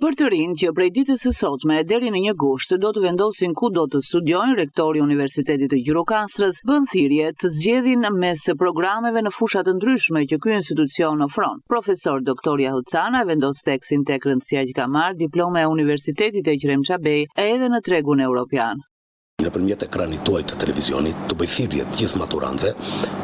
Për të rinjtë që prej ditës së sotme e deri në një gusht do të vendosin ku do të studiojnë, rektori i Universitetit të Gjirokastrës bën thirrje të zgjedhin mes programeve në fusha të ndryshme që ky institucion ofron. Profesor Doktor Jaho Cana vendos theksin tek rëndësia që ka marrë diploma e Universitetit Eqrem Çabej edhe në tregun europian. Nëpërmjet ekranit tuaj të televizionit, t'u bëj thirrje të gjithë maturantëve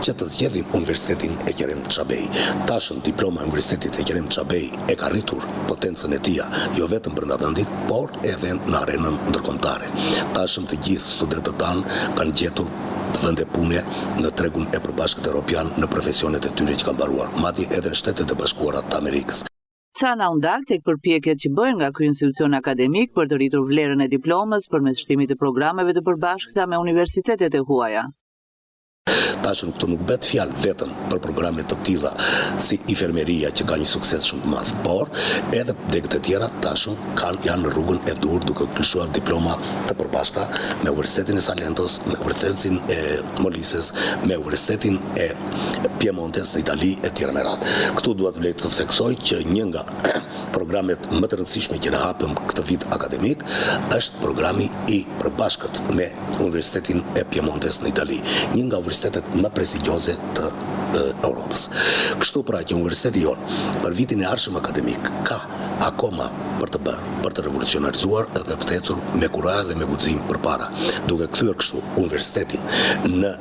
që të zgjedhin Universitetin Eqrem Çabej. Tashëm diploma e Universitetit Eqrem Çabej e ka rritur potencën e tija jo vetëm brenda vendit, por edhe në arenën ndërkombëtare. Tashëm të gjithë studentët tanë kanë gjetur vende pune në tregun e përbashkët europian në profesionet e tyre që kanë mbaruar, madje edhe në Shtetet e Bashkuara të Amerikës. Cana u ndal tek përpjekjet që bëhen nga ky institucion akademik për të rritur vlerën e diplomës përmes shtimit të programeve të përbashkëta me universitetet e huaja. Tashmë këtu nuk bëhet fjalë vetëm për programe të tilla si infermieria që ka një sukses shumë të madh, por edhe degët e tjera tashmë kanë janë në rrugën e duhur duke lëshuar diploma të përbashkëta me Universitetin e Salentos, me Universitetin e Molises, me Universitetin e Piemontes në Itali e tjera me radhë. Këtu dua të vlej të theksoj që një nga programet më të rëndësishme që ne hapëm këtë vit akademik është programi i përbashkët me Universitetin e Piemontes në Itali, një nga universitetet më prestigjioze të Europës. Kështu pra që universiteti jonë për vitin e ardhshëm akademik ka akoma për të bërë, për të revolucionarizuar dhe për të ecur me kurajë dhe me guxim përpara, duke kthyer kështu universitetin në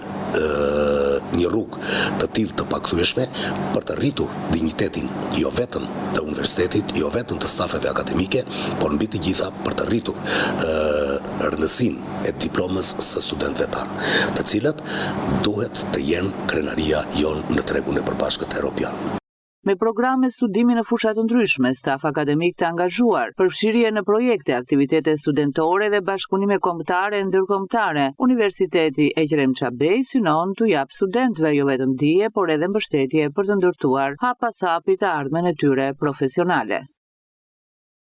një rrugë të tillë të pakthyeshme për të rritur dinjitetin jo vetëm të universitetit, jo vetëm të stafeve akademike, por mbi të gjitha për të rritur rëndësinë e diplomës së studentëve tanë, të cilët duhet të jenë krenaria jonë në tregun e përbashkët europian. Me programe studimi në fusha të ndryshme, staf akademik të angazhuar, përfshirje në projekte, aktivitete studentore dhe bashkëpunime kombëtare e ndërkombëtare, Universiteti Eqrem Çabej synon t'u japë studentëve jo vetëm dije, por edhe mbështetje për të ndërtuar hap pas hapi të ardhmen e tyre profesionale.